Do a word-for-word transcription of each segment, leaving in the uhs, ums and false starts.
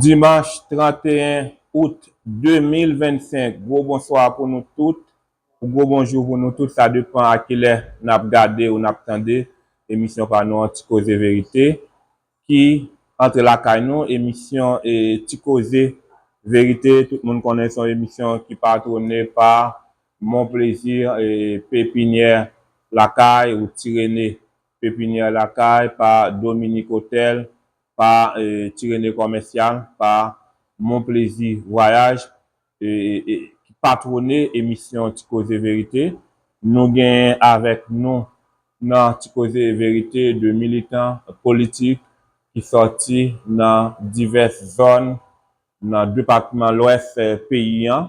Dimanch tranteyen out de mil vennsenk, gwo bonswa pou nou tout, ou gwo bonjou pou nou tout, sa depann a kilè n ap gade ou n ap tande emisyon pa nou an, Ti Koze Verite, ki antre lakay nou, emisyon e Ti Koze Verite, tout moun konnen se yon emisyon ki patwone pa Mon Plezi e Pepinyè Lakay ou Ti Rene Pepinyè Lakay, pa Dominique Hotel, pa e, Ti Rene Kòmèsyal, pa Mon Plezi Vwayaj, e, e, e, ki patwone emisyon Ti Koze Verite. Nou genyen avèk nou nan Ti Koze Verite de militan politik ki sòti nan divès zòn nan depatman Lwès, eh, peyi an,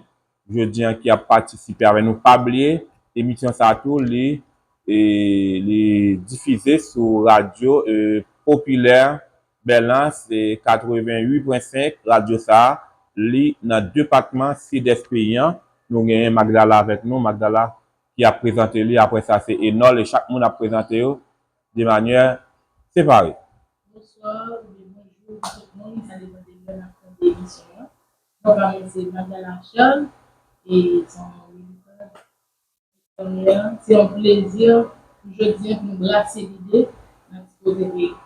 jodi an ki ap patisipe avè nou. Pa bliye, emisyon sa tou, li, eh, li difize sou radyo, eh, popilè Bèlans, eh, katrevenwit pwen senk, radyo sa a, li nan depatman Sidès peyi an. Nou genyen Magdala avèk nou, Magdala ki ap prezante li, apre sa se Enol, e chak moun ap prezante yo de manyè separe. Bonswa oubyen bonjou pou tout moun, sa depann de lè n ap tande emisyon an. Non pa mwen se Magdala Charles, e se yon militan. Se yon plezi pou jodi an pou nou brase lide nan Ti Koze Verite.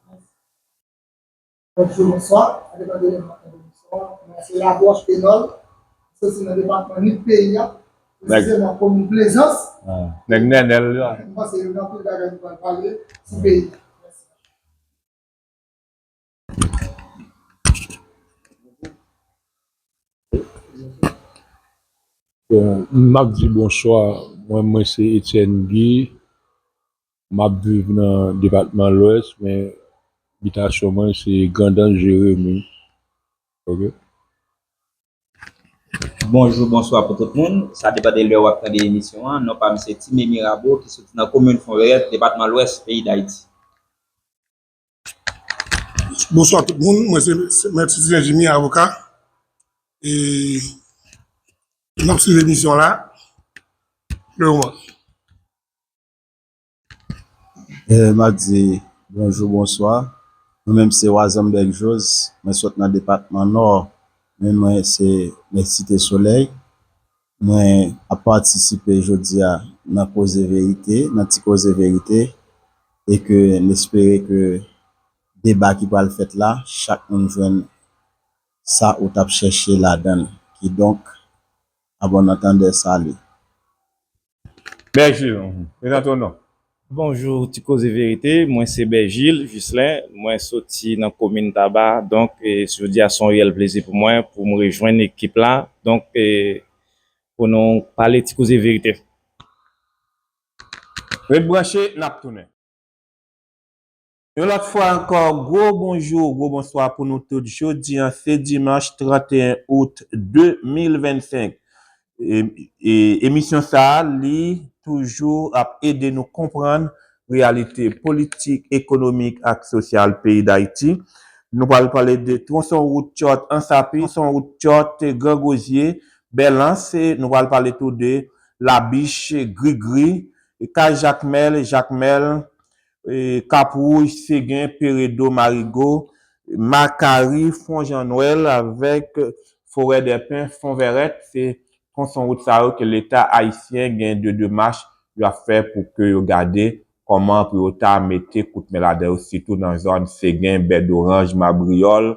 Mèsi. Bonjou, bonswa. Sa depann de lè n ap tande emisyon an. Mwen se Labwòch Enol, soti nan depatman Nip peyi a, presizeman komin Plezans. Nèg Nènèl la. M panse gen anpil bagay nou pral pale sou peyi a. Mèsi. Bon, m ap di bonswa. Mwen, mwen se Etienne Guy. M ap viv nan depatman Lwès, men bitasyon mwen se Grandans, Jeremi. Ok? Bonjou, bonswa pou tout moun. Sa depann de lè w ap tande emisyon an. Non pa m se Time Mirabeau ki soti nan komin Fonvèrèt, depatman Lwès, peyi Dayiti. Bonswa tout moun, mwen se, se Mèt Citizen Jimmy, avoka. E n ap swiv emisyon la. Le moman. E, m ap di bonjou, bonswa. Mwen menm se Wazanbèg Joz, mwen sot nan depatman Nò, men mwen se, mwen Site Solèy. Mwen ap patisipe jodi a nan Koze Verite, nan Ti Koze Verite, e ke n espere ke deba ki pral fèt la, chak moun jwenn sa ou t ap chèche ladan l. Kidonk, à bon entendeur, salut. Bèjil, prezante w non. Bonjou, Ti Koze Verite. Mwen se Bèjil Jislèn. Mwen soti nan komin Taba. Donk, e, jodi a se yon reyèl plezi pou mwen pou m rejwenn ekip la. Donk, e, pou nou pale Ti Koze Verite. Ret branche, n ap tounen. Yon lòt fwa ankò, gwo bonjou, gwo bonswa pou nou tout. Jodi an, se dimanch tranteyen out de mil vennsenk. E, e emisyon sa a, li toujou ap ede nou konprann reyalite politik, ekonomik ak sosyal peyi Dayiti. Nou pral pale de twonson wout Tchòt Ansapi, twonson wout Tchòt Gran Gwozye, Bèlans. Nou pral pale tou de Labich, Grigri, Kay Jakmèl, Jakmèl, e, Kap Wouj, Segen, Peredo, Marigo, Makari, Fon Jan Nwèl avèk Forè dè Pen, Fonvèrèt. Se twonson wout sa yo ke Leta ayisyen gen de demach yo ap fè pou ke yo gade kòman pou yo ta mete kout men ladan yo, sitou nan zòn Segen, Bè Doranj, Mabriyòl,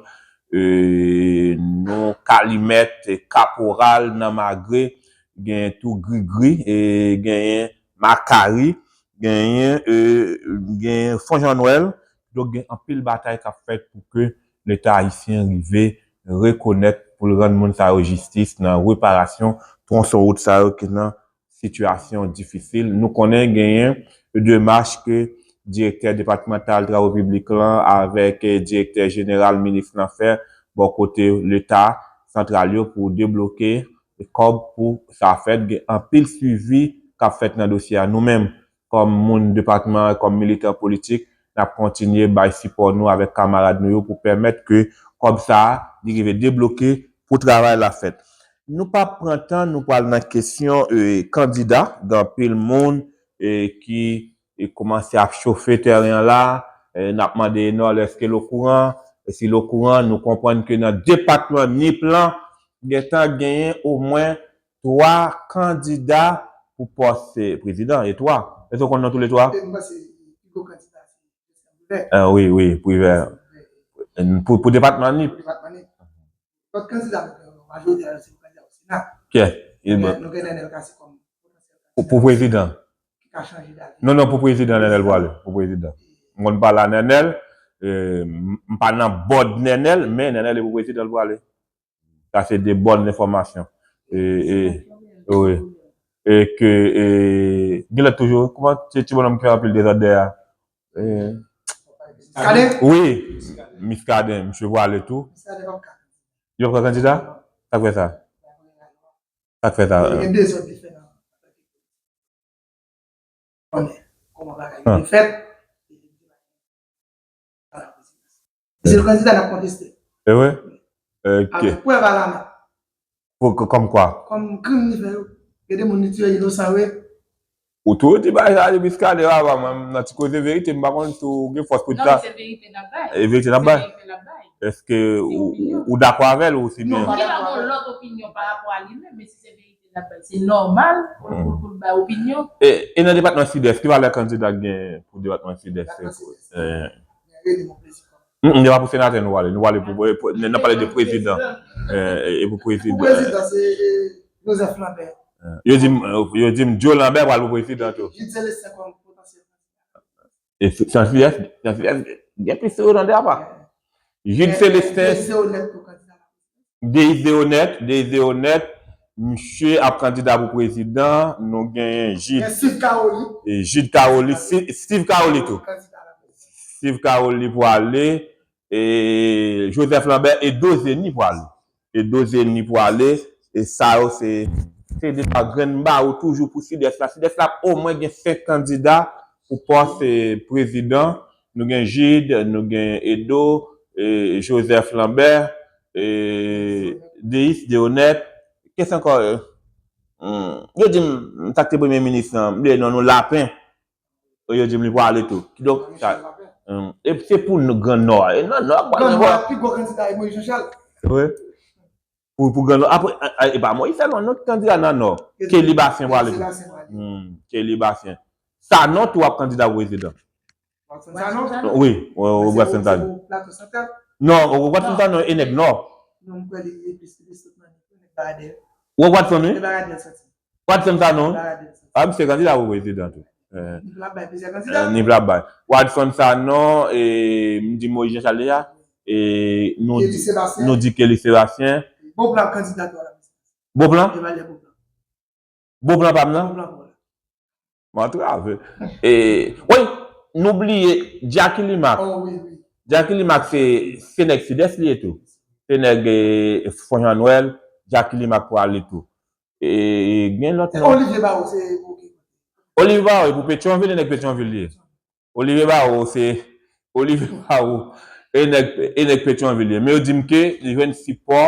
e, non Kalimèt, Kaporal, nan Magre, genyen tou Grigri, e, genyen Makari, genyen, e, genyen Fon Jan Nwèl. Donk, gen anpil batay k ap fèt pou ke Leta ayisyen rive rekonèt pou l rann moun sa yo jistis nan reparasyon twonson wout sa yo ki nan sitiyasyon difisil. Nou konnen genyen demach ke direktè depatmantal travo piblik lan avèk, e, direktè jeneral minis lan fè bò kote Leta santral yo pou debloke kòb pou sa fèt. Gen anpil swivi k ap fèt nan dosye a. Nou menm, kòm moun depatman an, kòm militan politik, n ap kontinye bay sipò nou avèk kamarad nou yo pou pèmèt ke kòb sa a, li rive debloke pou travay la fèt. Nou p ap pran tan, nou pral nan kesyon, e, kandida. Gen anpil moun, e, ki, e, kòmanse ap chofe tèren an la. E, n ap mande Enol èske l okouran, E si l okouran, nou konprann ke nan depatman Nip lan, gentan genyen omwen twa kandida pou pòs, eh, prezidan, e twa. Èske w konn non toulètwa? E m panse pi gwo kandida se Privè. Ah, wi, wi, Privè. Pou, pou depatman Nip. Pou depatman Nip. Lòt kandida, majorite a yo se kandida o Sena. Kiyès? Nou gen, nou gen Nenel Cassy kòm potansyèl kandida pou, pou prezidan. Ki ka chanje dati. Non, non, pou prezidan, Nenel pwale. Pou prezidan. M konn pale a Nenel, eh, m, m pa nan bòd Nenel, men Nenel e pou prezidan l pwale. Sa se de bòn enfòmasyon. E, e, wi. E ke, e, gen lòt toujou. Kòman se ti bonnonm ki fè anpil dezòd dèyè a? E, Muscadin? Wi. Muscadin, misye pwale tou. Muscadin p ap ka. Li p ap ka kandida? Sa k fè sa? Sa k fè sa? Gen dezòd li fè nan konnen kòman bagay yo te fèt. Se yon kandida n ap konteste. E vre? Ok. Avèk prèv alamen. Pou, kò-, kòm kwa? Kòm krim li fè yo. Gen de moun li tiye inosan yo ye. Ou tou di bagay sa depi Muscadin, papa, mwen, nan ti koze verite, m pa konn si w gen fòs pou di sa. Non, men se verite n ap bay. E verite n ap bay? Se verite n ap bay. Èske ou, ou, ou dakò avè l ou si byen? Non, m pa dakò avè l. Gen lòt opinyon pa rapò a li menm, men si se verite n ap bay, se nòmal pou, pou, pou l bay opinyon. E, e nan depatman Sidès, ki valè kandida k gen pou depatman Sidès? Depatman Sidès. Eh. Gen Rene Monplaisir kòm. Mm, mm, se pa pou senatè nou pale, nou pale pou, pou, pou, n ap pale de prezidan. Eh, e pou prezidan. Pou prezidan, se, eh, Joseph Lambert. Eh, yo di m, eh, yo di m Joe Lambert pral pou prezidan tou. Jude Célestin kòm potansyèl kandida. E Sidès, Sidès, gen plis Sidès apa. Jude Célestin. Deïs Deonette, Deïs Deonette, misye ap kandida pou prezidan, nou genyen Jude. Gen Steve Caroli. E Jude Caroli, Steve, Steve Caroli tou. Steve Caroli pwale, e Joseph Lambert, Edo Zeni pwale. Edo Zeni pwale, e sa yo se, se de twa grenn bawo toujou pou Sidès la. Sidès la omwen gen senk kandida pou pòs, e, prezidan. Nou gen Jude, nou gen Edo, e, Joseph Lambert, e, Deïs Deonette, kiyès ankò, e, hmm, yo di m, sa k te premye minis lan, m bliye non nou, Lapen. Yo di m li pwale tou. Kidonk, sa, hmm, e se pou nou Gran Nò a. E nan Nò a, Gran Nò a, pi gwo kandida e Moïse Jean Charles. Wi. Pou, pou Gran Nò. Apre, a, a, e pa Moïse sèlman, non, kandida nan Nò. Kelly Bastien pwale tou. Kelly Bastien pwale. Hmm, Kelly Bastien. Sanon tou ap kandida pou prezidan. Watson Sanon? Wi, wi, wi, Watson Sanon. Plato Santral? Non, Watson Sanon e nèg Nò. Non, m kwè li, li plis, li plis sot nan nèg Baradè. Wi, Watson, wi. Nèg Baradè soti. Watson Sanon? Nèg Baradè soti. A, misye kandida pou prezidan tou. Eh. Nip la bay plizyè kandida. Eh, Nip la bay. Watson Sanon, e, m di Moïse Jean Charles deja, e, nou di, Kelly Sébastien. Nou di Kelly Sébastien. Beauplan kandida tou a la prezidansyèl. Beauplan? Evalye Beauplan. Beauplan pa m nan? Beauplan pa w la. M antrave. E, wi, nou bliye Jacky Limac. Oh, wi, wi. Jacky Limac se, se nèg Sidès li ye tou. Se nèg, e, Fon Jan Nwèl, Jacky Limac pwale tou. E, gen lòt non. Olivier Barreau, se pou ki? Olivier Barreau, e pou Petyonvil, e nèg Petyonvil li ye. Olivier Barreau, se, Olivier Barreau, e nèg, e nèg Petyonvil ye. Men yo di m ke li jwenn sipò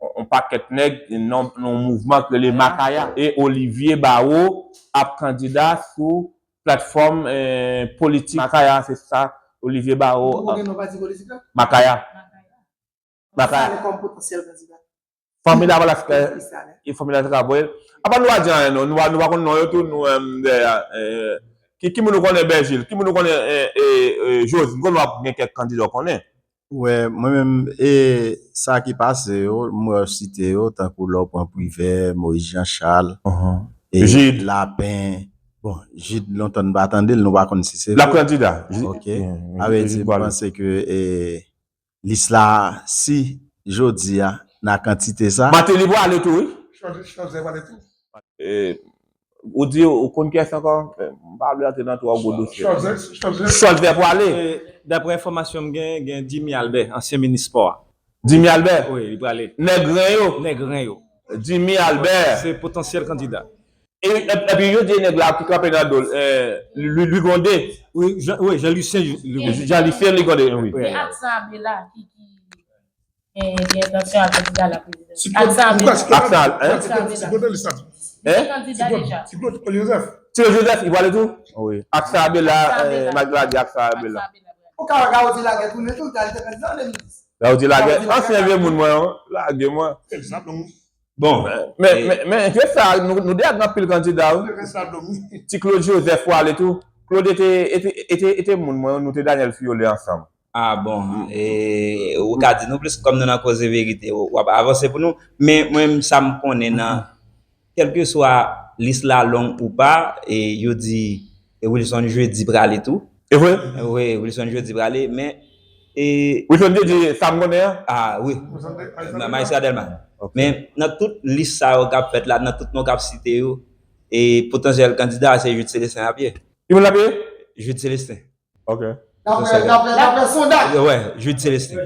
yon pakèt nèg nan, nan yon mouvman ki rele Makaya. E Olivier Barreau ap kandida sou platfòm, eh, politik Makaya, se sa, Olivier Barreau. Ou gen non pati politik la? Makaya. Makaya. Sa kòm potansyèl kandida. Fanmi Lavalas, e Fanmi Lavalas ka voye l. Apa nou pa di anyen non, nou pa, nou pa konn non yo tou, nou, em, dèyè, eh, ki, ki moun ou konnen Bèjil, ki moun ou konnen, eh, eh, eh, Jozin, m konnen w ap gen kèk kandida w konnen. Wè, mwen menm, e sa ki pase yo, m wè w site yo, tankou lè w pran Privè, Moïse Jean Charles, e Jude. Lapen. Bon, Jude, lontan n pa tande l, nou pa konn si se vre. L ap kandida. Ok. Sa vle di, m panse ke, e, lis la, si jodi a, nan kantite sa. Martelly pwale tou, wi. Cholzer, Cholzer pwale tou. E, ou di, ou konn kiyès ankò? E, m pa vle antre nan twò gwo dosye. Cholzer, Cholzer. Cholzer pwale. E, daprè enfòmasyon m gen, gen Jimmy Albert, ansyen minis spò a. Jimmy Albert? Wi, li pwale. Nèg Ren yo? Nèg Ren yo. Jimmy Albert. Se potansyèl kandida. E, e, epi yo di nèg la ki kanpe nan do l, eh, Louis, Louis Grondé. Wi, Jean, wi, Jean Lucien, Louis Grondé. Jean Lucien Louis Grondé, wi. Wi. E Aksan Abela ki, ki gen, gen entansyon al kandida a la prezidansyèl. Aksan Abela. Aksan, hein? Aksan Abela. Hein? Li kandida deja. Ti Claude Joseph. Ti Claude Joseph, li pwale tou? Wi. Aksan Abela, eh, malgre l di Aksan Abela. Aksan Abela. Ou ka wè Gaudi Laguerre tounen tou, li te al te kandida an de mil dis. Sa yo di lagè, ansyen vye moun mwen yo, lage mwen. Bon, men, men, men, se sa, nou, nou deja gen anpil kandida, wi. Ti Claude Joseph prale tou. Claude ete, ete, ete, ete moun mwen, nou te Daniel Fiole ansanm. Ah bon, e, ou ka di nou plis, kòm nou nan koze verite, w ap avanse pou nou. Men mwen, sa m konnen nan, kèlkeswa lis la long ou pa, e yo di, e Wilson Jeudi prale tou. E vre? Wi, Wilson Jeudi prale, men, e Wilson Jeudi, sa m konnen an? Ah wi. Majistra Dèlma. Men nan tout lis sa yo k ap fèt la, nan tout non k ap site yo, e potansyèl kandida se Jude Célestin ap ye. Ki moun l ap ye? Jude Célestin. Ok. Daprè, daprè, daprè sondaj. Wè, Jude Célestin.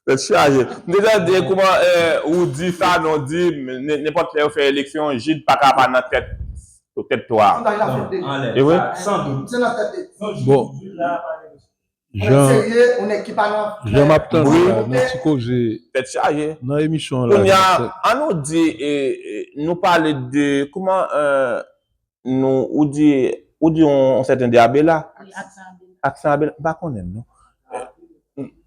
Tèt chaje. M te tande kouman, eh, ou di sa, non, di, n-, nenpòt lè yo fè eleksyon, Jude pa ka pa nan tèt, tèt twa. Sondaj la fèt deja. E vre? San dout. Se nan tèt de. Bon. Jan, serye, yon nèg ki pa nan jan m ap tande la, nan ti koze, tèt chaje, nan emisyon an la, kounye a, an nou di, eh, eh, nou pale de, kouman, eh, nou, ou di, ou di yon, yon sèten de Abela. Wi, Accent Abela. Accent Abela, m pa konnen l, non.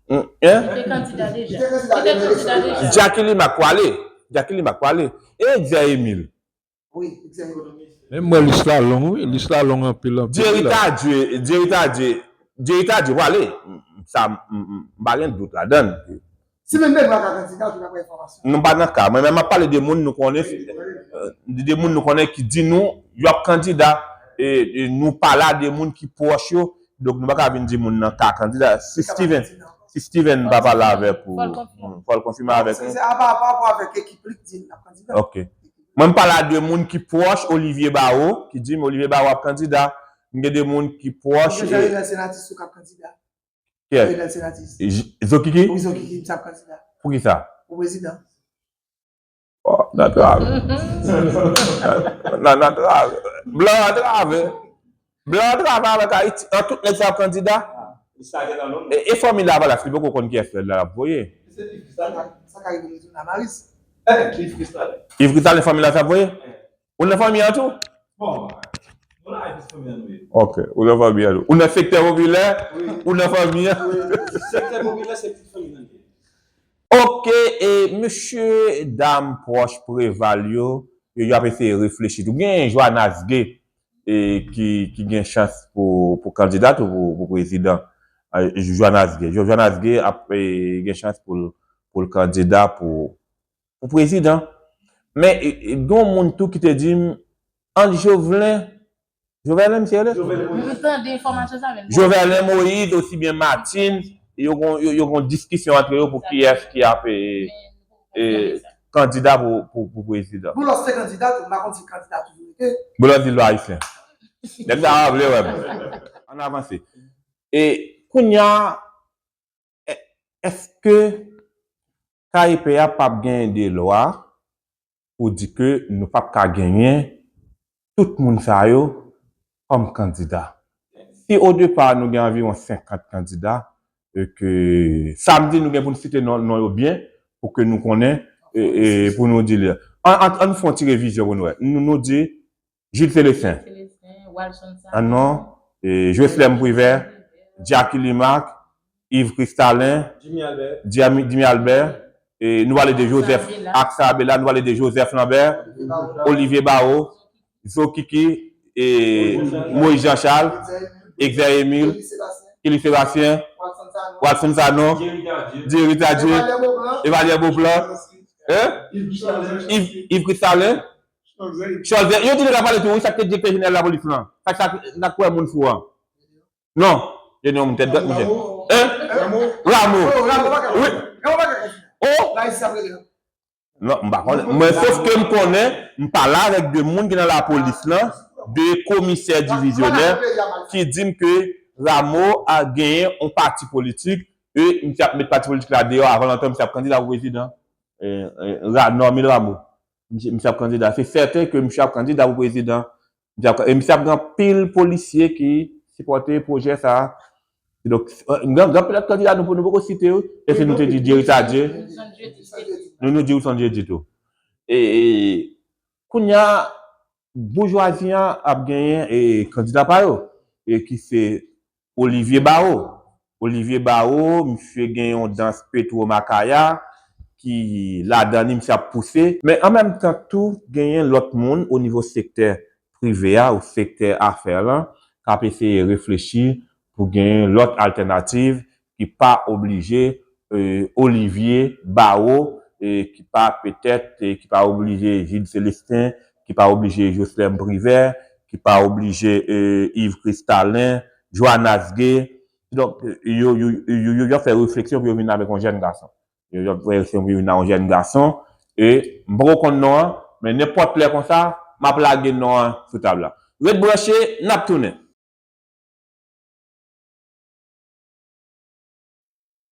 Hein? Li te kandida deja. Li te kandida deja. Jacky Limac prale. Jacky Limac prale. E Exer Emile? Wi, Exer Emile. Men m wè lis la long, wi. Lis la long anpil, anpil, wi, la. Jerry Tardieu, Jerry Tardieu, Jerry Tardieu prale. Sa, m, m, m pa gen dout ladan l. Si menm Benoît ka kandida, ou daprè enfòmasyon. Nou pa nan ka. Mwen menm, m ap pale de moun nou konnen, eh, de moun nou konnen ki di nou, y ap kandida, e, e nou pa la de moun ki pwòch yo, donk nou pa ka vin di moun nan ka kandida. Si Steven, si Steven pa pale avèk ou, fò l konfime avèk nou. Se, se apa, apa rapò avèk ekip li k di l ap kandida. Ok. Mwen, m pale a de moun ki pwòch Olivier Barreau, ki di m Olivier Barreau ap kandida. M gen de moun ki pwòch, Jean Renel Senatus tou k ap kandida. Kiyès? Renel Senatus. J-, Zokiki? Wi, Zokiki, misye ap kandida. Pou kisa? Pou prezidan. Oh, nan trave. Nan, nan trave. Blan an trave. Blan an trave avèk Ayiti. An tout nèg sa ap kandida. E, e fanmi Lavalas, li poko konn kiyès la ap voye. Sa ka, sa ka rive Retourne Maryse. Yves Kristalin. Yves Kristalin, fanmi la sa ap voye? Ou nan fanmi an tou? Bon, nou nan Ayiti, fanmi an nou ye. Ok, ou nan fanmi an tou. Ou nan sektè popilè, ou nan fanmi an. Wi, sektè popilè, se tout fanmi an nou ye. Ok, e mesye, dam pwòch Preval yo, yo, y ap eseye reflechi tou. Gen Johannes Gué, e, ki, ki gen chans pou, pou kandida tou pou, pou prezidan. E, Johannes Gué. Jo-, Johannes Gué ap, e, gen chans pou l, pou l kandida pou, pou prezidan. Men, e, e, gen yon moun tou ki te di m, ant Jovelin, Jovelin, misye rele? Jovelin Moïse. M tande enfòmasyon sa, men. Jovelin Moïse, osibyen Martine, yo gon, yo, yo gon diskisyon antre yo pou kiyès ki ap, e, e, kandida pou, pou, pou prezidan. Boulos te kandida tou, m pa konn si kandida toujou rete. Boulos di l pa ayisyen. Nèg sa a vle wè m. Ann avanse. E kounye a, è-, èske K E P a p ap genyen de lwa pou di ke nou p ap ka genyen tout moun sa yo kòm kandida? Si o depa nou gen anviwon senkant kandida, e ke sa m di nou gen pou n site non, non yo byen, pou ke nou konnen, e, e pou nou di li. An, an, an nou fè yon ti revizyon pou nou wè. Nou, nou di, Jude Célestin. Célestin, Walson Sanon. Ah non. E, Jocelyn Privert, Jacky Limac, Yves Kristalin, Jimmy Albert. Jimmy, Jimmy Albert. E, nou pale de Joseph, Accent Abela, nou pale de Joseph Lambert, Olivier Barreau, Zokiki, e, Moïse Jean Charles, Exer Emile, Kelly Sébastien, Walson Sanon, Jerry Tardieu, Evalière Beauplan, hein? Yves, Yves Kristalin. Cholzè, yo di li ka pale tou, wi, sa k te direktè jeneral lapolis lan. Sa k, sa k, sa k kwè moun fou an. Non, yo di yon moun tèt dwèt, monchè. Hein? Rameau. Wi. Oh! Non, m pa konnen. Mwen, sof ke m konnen, m pale avèk de moun ki nan lapolis lan, de komisè divizyonè, ki di m ke Rameau a genyen yon pati politik, e misye ap met pati politik la deyò avan lontan, misye ap kandida pou prezidan. E, e, Ra-, Normil Rameau. Misye, misye ap kandida. Se sèten ke misye ap kandida pou prezidan. Misye ap, e misye ap gen anpil polisye ki sipòte pwojè sa a. Donk, gen, gen anpil lòt kandida nou, nou poko site yo. Èske nou te di Jerry Tardieu? Nou, nou di Wilson Jeudi tou. E, e, kounye a, boujwazi an ap genyen, e, kandida pa yo, e ki se Olivier Barreau. Olivier Barreau, misye gen yon dans Petro Macaya ki ladan li, misye ap pouse. Men an menm tan tou, genyen lòt moun o nivo sektè prive a ou sektè afè lan k ap eseye reflechi pou genyen lòt altènativ ki pa oblije, e, Olivier Barreau, e, ki pa petèt, e, ki pa oblije Jude Célestin, ki pa oblije Joslèm Privè, ki pa oblije, e, Yves Kristalin, Johannes Gay. Donk, e, yo, yo, yo, yo, yo fè refleksyon pou yo vin avèk yon jèn gason. Yo, yo fè refleksyon pou yo vin avèk yon jèn gason. E m poko konn non an, men nenpòt lè konsa, m ap lage non an sou tab la. Ret branche, n ap tounen.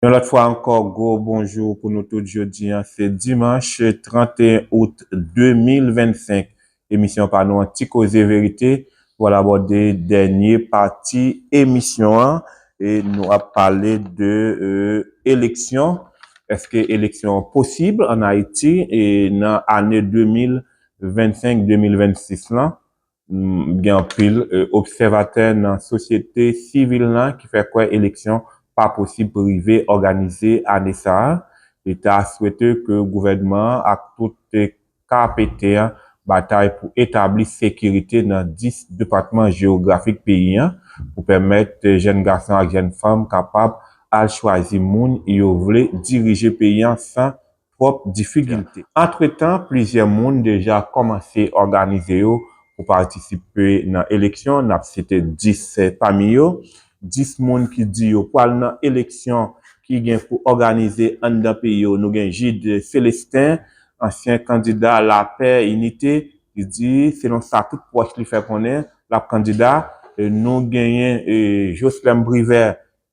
Yon lòt fwa ankò, gwo bonjou pou nou tout. Jodi an, se dimanch trant et un out de mil vennsenk. Emisyon pa nou an, Ti Koze Verite, pou al abòde dènye pati emisyon an. E nou ap pale de, e, eleksyon. Èske eleksyon posib ann Ayiti, e, nan ane de mil vennsenk, de mil vennsis lan? M, gen anpil, e, obsèvatè nan sosyete sivil lan ki fè kwè eleksyon pa posib pou rive òganize ane sa a. Li ta swete ke gouvènman an ak tout, e, K P T an batay pou etabli sekirite nan dis depatman jewografik peyi an, pou pèmèt, e, jèn gason ak jèn fanm kapab al chwazi moun yo vle dirije peyi an san twòp difikilte. Antretan, plizyè moun deja kòmanse òganize yo pou patisipe nan eleksyon. N ap site dis pami yo. Dis moun ki di yo pral nan eleksyon ki gen pou òganize anndan peyi yo. Nou gen Jude Célestin, ansyen kandida Lapè Inite, ki di, selon sa tout pwòch li fè konnen, l ap kandida. E nou genyen, e, Joslèm Privè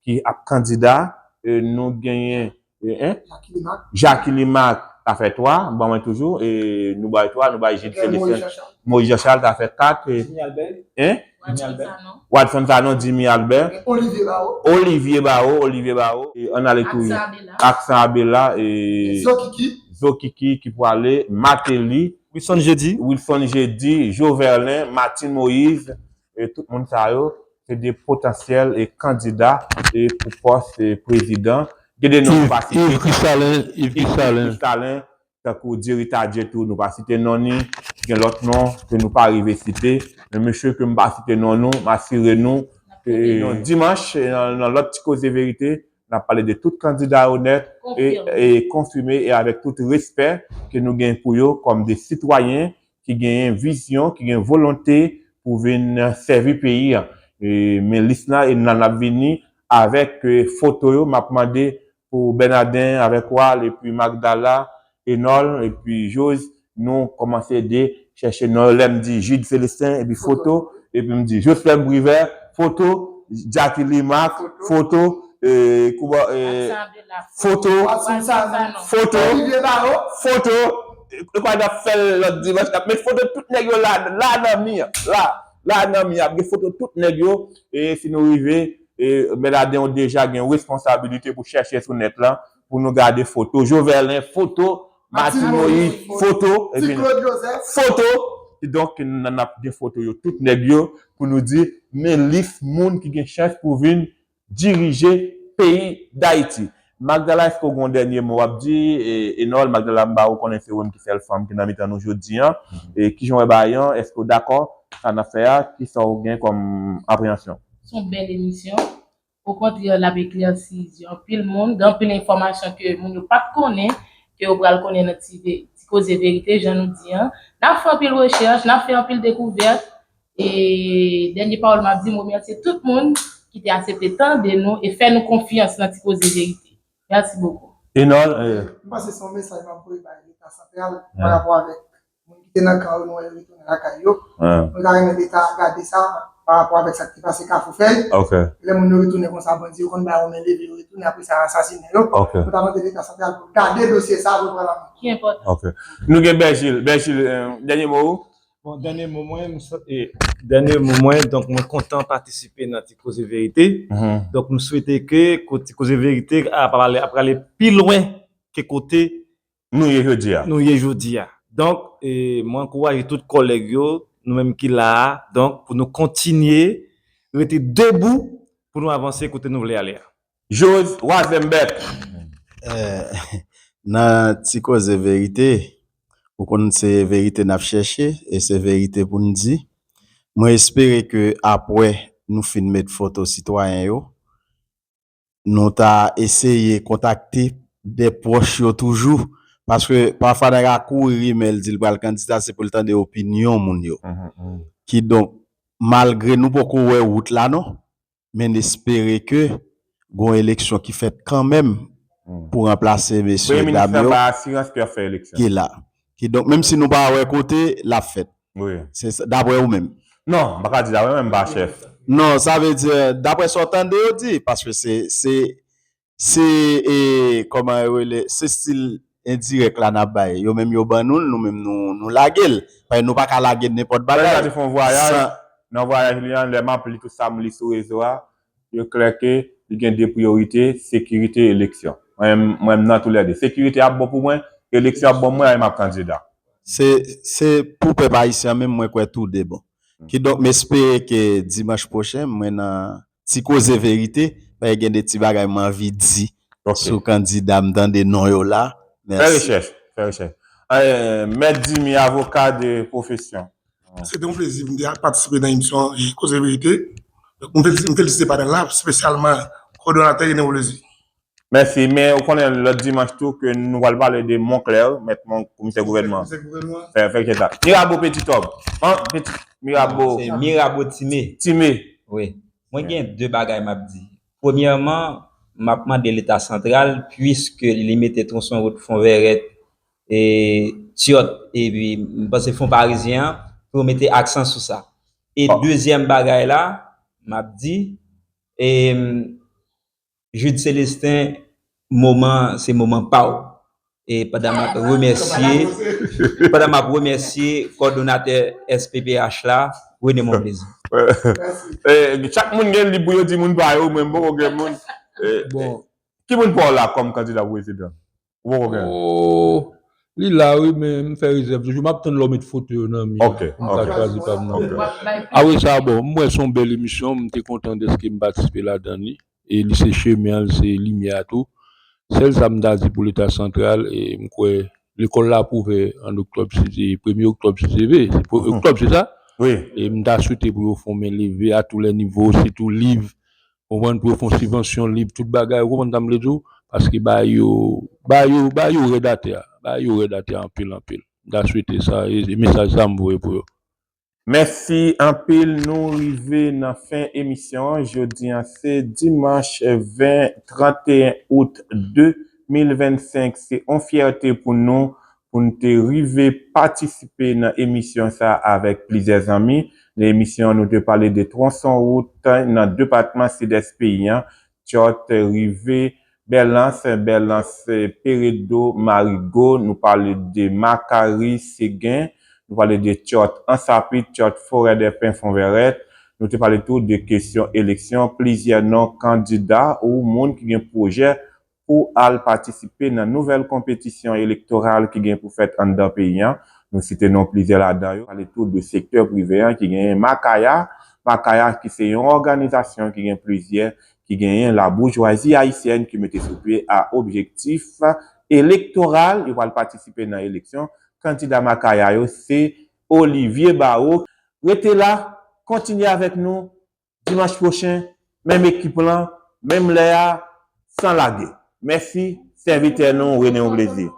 ki ap kandida. E nou genyen, e, en? Jacky Limac. Jacky Limac, sa fè twa, ban mwen toujou. E nou bay twa, nou bay Jude Célestin. Moïse Jean Charles. Moïse Jean Charles, sa fè kat. E, Jimmy Albert. En? Jimmy Albert. Wadson Sanon, Jimmy Albert. Olivier Barreau. Olivier Barreau, Olivier Barreau. E ann ale tou. Aksan Abela. Aksan Abela, e Zokiki. Zokiki ki pwale, Martelly. Wilson Jeudi. Wilson Jeudi, Joverlin, Martine Moïse, e tout moun sa yo, se de potansyèl, e, kandida, e, pou pòs, e, prezidan. Gen de non ki pa site. Yves Kristalin, Yves Kristalin. Yves Kristalin, tankou Diri Tadye tou, nou pa site non ni. Gen lòt non ke nou pa rive site. Men mesye ke m pa site non nou, m asire nou ke, e, dimanch, e, nan, nan lòt Ti Koze Verite, n ap pale de tout kandida yo nèt e, e konfime e avèk tout respè ke nou gen pou yo kòm de sitwayen ki genyen vizyon, ki gen volonte pou vin sèvi peyi a. E, men lis la, e n ap vini avèk, e, foto yo. M ap mande pou Bènaden avèk Wal, epi Magdala, Enòl, epi Jose, nou kòmanse de chèche non yo. Lè m di Jude Célestin, epi foto, epi m di Joslèm Privè, foto, Jacky Limac, foto, e, kouba, e, foto, foto, foto, e, kouba n ap fè l lòt dimanch, n ap met foto tout nèg yo la, la nan mi an, la, la nan mi an, ap gen foto tout nèg yo, e si nou rive, e, Bènaden yo deja gen responsabilite pou chèche sou nèt la, pou nou gade foto, Joverlin, foto, Martine Moïse, foto, epi foto. Kidonk, n ap gen foto yo, tout nèg yo, pou nou di, men lis moun ki gen chans pou vin dirije peyi Dayiti. Magdala, èske w gen yon dènye mo w ap di? E, Enòl, Magdala, m ba ou konnen se ou menm ki sèl fanm ki nan mitan nou jodi an. E kijan w wè bagay an? Èske w dakò sa n ap fè a? Kisa w gen kòm apreyansyon? Se yon bèl emisyon. Okontrè, l ap eklèsi zye anpil moun. Gen anpil enfòmasyon ke moun yo pa t konnen, ke yo pral konnen nan ti ve-, ti koze verite, jan nou di an. N ap fè anpil rechèch, n ap fè anpil dekouvèt. E dènye pawòl m ap di, m remèsye tout moun ki te aksepte tande nou e fè nou konfyans nan ti koze verite. Mèsi bokou. Enòl, e, m panse se yon mesaj m ap voye bay Leta santral pa rapò avèk moun ki te nan kan yo, nou wè yo retounen lakay yo. Mwen ta renmen Leta gade sa pa rapò avèk sa k te pase Kafou Fèy. Lè moun yo retounen konsa, bandi yo konn bay yon men leve, yo retounen, apre sa, asasinen yo. Mwen ta mande Leta santral pou l gade dosye sa a, pou l pran nan men. Ki enpòtan. Nou gen Bèjil. Bèjil, e, dènye mo ou? Bon, dènye mo mwen, m sa-, e, dènye mo mwen, donk, mwen kontan patisipe nan Ti Koze Verite. Donk, m swete ke ko-, Ti Koze Verite a prale, a prale pi lwen ke kote nou ye jodi a. Nou ye jodi a. Donk, e, mwen ankouraje tout kòlèg yo, nou menm ki la a, donk, pou nou kontinye rete debou pou nou avanse kote nou vle ale a. Jose Roisenberg. Eh, nan ti koze verite, ou konn se verite n ap chèche e se verite pou n di. Mwen espere ke apre nou fin met foto sitwayen yo, nou ta eseye kontakte de pwòch yo toujou. Paske pafwa nèg a kouri rimè l di l pral kandida, se pou l tande opinyon moun yo. Kidonk, malgre nou poko wè wout la non, men n espere ke gon eleksyon ki fèt kanmenm pou ranplase mesye dam yo ba asirans ke y ap fè eleksyon. Ki la. Kidonk, menm si nou pa wè kote, l ap fèt. Wi. Se sa, dapre ou menm. Non, m pa ka di dapre mwen, m pa chèf. Non, sa vle di, dapre sa w tande yo di, paske se, se, se, e, kòman yo rele, se stil endirèk la n ap bay. Yo menm yo ban nou l, nou menm nou, nou lage l. Paske nou pa ka lage nenpòt Lè sa bagay. Te fè yon vwayaj, nan vwayaj li an, lè m ap li tout sa m li sou rezo a, yo klè ke li gen de priyorite, sekirite, eleksyon. Mwen, mwen m nan toulède. Sekirite ap bon pou mwen, eleksyon ap bon mwen, e m ap kandida. Se, se pou pèp ayisyen an menm, mwen kwè tou de bon. Kidonk, m espere ke dimanch pwochen, mwen nan ti koze verite, paske gen de ti bagay m anvi di sou kandida m tande non yo la. Fè rechèch, fè rechèch. Eh, Mèt Dimy, avoka de pwofesyon. Se te yon plezi pou m te patisipe nan emisyon Koze Verite. Donk, m felisite panèl la, espesyalman kowòdonatè René Oblezi. Mèsi, men ou konnen lòt dimanch tou ke nou pral pale de Monclair, mèt mon komisè gouvènman. Fè fè kèt la. Mirabo Petit Homme. An, Petit Mirabo. Se Mirabo Time. Time. Wi. Mwen gen de bagay m ap di. Premyèman, m ap mande Leta santral, puiske li mete twonson wout Fon Vèrèt e Tyòt, epi m panse Fon Parizyen an, pou yo mete aksan sou sa. E dezyèm bagay la, m ap di, e, Jude Célestin, moman, se moman pa w. E pandan m ap remèsye, pandan m ap remèsye kòdonatè S P P H la, René Monplaisir. Eh, chak moun gen lib pou yo di moun pa yo, men m poko gen moun. Eh, Bon, Ki moun pa w la kòm kandida pou prezidan? Ou poko gen? oh, li la wi, men m fè rezèv toujou. M ap tann lè w met foto yo nan mi. Ok, Pou m ka ok. Chwazi pa m nan. Ok. Apre sa, bon, m wè se yon bèl emisyon, m te kontan dèske m patisipe ladan li. E li se chemen an, li se limyè a tou. Sèl sa m ta di pou Leta santral, e m kwè lekòl la pou ouvè an oktòb, si se premye oktòb, si se vre. Se pre- oktòb, se sa? Wi. E m ta swete pou yo fè yon men leve a tou lè nivo, sitou liv, konprann, pou yo fè yon sibvansyon liv, tout bagay, ou konprann sa m vle di w? Paske ba yo, ba yo, ba yo rèd atè a. Ba yo rèd atè a anpil, anpil. M ta swete sa, e, e mesaj sa m voye pou yo. Mèsi anpil. Nou rive nan fen emisyon an. Jodi an se dimanch ven, tranteyen out de mil vennsenk. Se yon fyète pou nou, pou n te rive patisipe nan emisyon sa avèk plizyè zanmi. Nan emisyon an, nou te pale de twonson wout nan depatman Sidès peyi an, Tyòt rive Bèlans, Bèlans, Peredo, Marigo, nou pale de Makari, Segen, nou pale de Tyòt Ansapit, Tyòt Forèdèpen, Fonvèrèt. Nou te pale tou de kesyon eleksyon, plizyè non kandida ou moun ki gen pwojè pou al patisipe nan nouvèl konpetisyon elektoral ki gen pou fèt anndan peyi an. Nou site non plizyè ladan yo. Pale tou de sektè prive an ki genyen Makaya. Makaya ki se yon òganizasyon ki gen plizyè, ki genyen laboujwazi ayisyèn ki mete sou pye a objektif elektoral. Yo pral patisipe nan eleksyon. Kandida Makaya yo se Olivier Barrault. Rete la, kontinye avèk nou dimanch pwochen, menm ekip lan, menm lè a, san lage. Mèsi, sèvitè nou, René Monplaisir.